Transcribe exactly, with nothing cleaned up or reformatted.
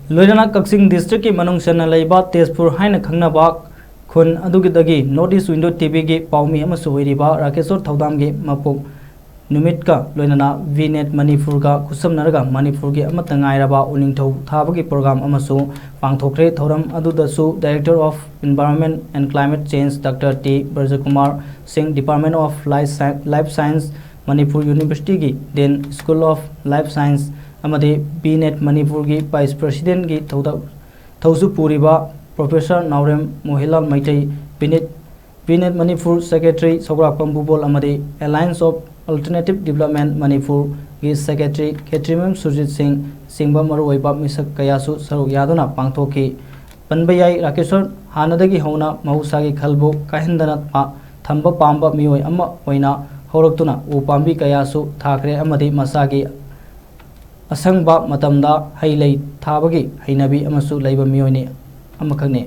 ꯂꯣꯏꯅꯅ ꯀꯛꯆꯤꯡ ꯗꯤꯁꯇ꯭ꯔꯤꯛꯀꯤ ꯃꯅꯨꯡ ꯆꯟꯅ ꯂꯩꯕ ꯇꯦꯖꯄꯨꯔ ꯍꯥꯏꯅ ꯈꯪꯅꯕ ꯈꯨꯟ ꯑꯗꯨꯒꯤꯗꯒꯤ ꯅꯣꯔꯠ ꯏꯁ ꯋꯤꯟꯗꯣ ꯇꯤꯚꯤꯒꯤ ꯄꯥꯎꯃꯤ ꯑꯃꯁꯨ ꯑꯣꯏꯔꯤꯕ ꯔꯥꯀꯦꯁꯣꯔ ꯊꯧꯗꯥꯝꯒꯤ ꯃꯄꯣꯛ ꯅꯨꯃꯤꯠꯀ ꯂꯣꯏꯅꯅ ꯚꯤ ꯅꯦꯠ ꯃꯅꯤꯄꯨꯔꯒ ꯈꯨꯠꯁꯝꯅꯔꯒ ꯃꯅꯤꯄꯨꯔꯒꯤ ꯑꯃꯠꯇ ꯉꯥꯏꯔꯕ ꯎꯅꯤꯡꯊꯧ ꯊꯥꯕꯒꯤ ꯄ꯭ꯔꯣꯒ꯭ꯔꯥꯝ ꯑꯃꯁꯨ ꯄꯥꯡꯊꯣꯛꯈ꯭ꯔꯦ꯫ ꯊꯧꯔꯝ ꯑꯗꯨꯗꯁꯨ Director of Environment and Climate Change Doctor T ꯕ꯭ꯔꯖꯀꯨꯃꯥꯔ ꯁꯤꯡ, Department of Life Sci-, Life Science, Manipur ꯌꯨꯅꯤꯚꯔꯁꯤꯇꯤꯒꯤ Dean School of Life Science ꯑꯃꯗꯤ ꯚꯤ ꯅꯦꯠ ꯃꯅꯤꯄꯨꯔꯒꯤ ꯚꯥꯏꯁ ꯄ꯭ꯔꯦꯁꯤꯗꯦꯟꯒꯤ ꯊꯧꯗ-, ꯊꯧꯁꯨ ꯄꯨꯔꯤꯕ professor Naorem Mohilal Meitei, V net, V net Manipur secretary Sougrakpam Bubol ꯑꯃꯗꯤ Alliance of Alternative Development ꯃꯅꯤꯄꯨꯔꯒꯤ ꯁꯦꯀ꯭ꯔꯦꯇꯔꯤ ꯈꯦꯇ꯭ꯔꯤꯃꯌꯨꯝ ꯁꯨꯔꯖꯤꯠ ꯁꯤꯡ ꯆꯤꯡꯕ ꯃꯔꯨꯑꯣꯏꯕ ꯃꯤꯁꯛ ꯀꯌꯥꯁꯨ ꯁꯔꯨꯛ ꯌꯥꯗꯨꯅ ꯄꯥꯡꯊꯣꯛꯈꯤ꯫ ꯄꯟꯕ ꯌꯥꯏ, ꯔꯥꯀꯦꯁꯣꯔ ꯍꯥꯟꯅꯗꯒꯤ ꯍꯧꯅ ꯃꯍꯧꯁꯥꯒꯤ ꯈꯜꯕꯨ ꯀꯥꯏꯍꯟꯗꯅ ꯄꯥ-, ꯊꯝꯕ ꯄꯥꯝꯕ ꯃꯤꯑꯣꯏ ꯑꯃ ꯑꯣꯏꯅ ꯍꯧꯔꯛꯇꯨꯅ ꯎ ꯄꯥꯝꯕꯤ ꯀꯌꯥꯁꯨ ꯊꯥꯈ꯭ꯔꯦ ꯑꯃꯗꯤ ꯃꯁꯥꯒꯤ ꯑꯁꯪꯕ ꯃꯇꯝꯗ ꯍꯩ ꯂꯩ ꯊꯥꯕꯒꯤ ꯍꯩꯅꯕꯤ ꯑꯃꯁꯨ ꯂꯩꯕ ꯃꯤꯑꯣꯏꯅꯤ ꯑꯃꯈꯛꯅꯤ꯫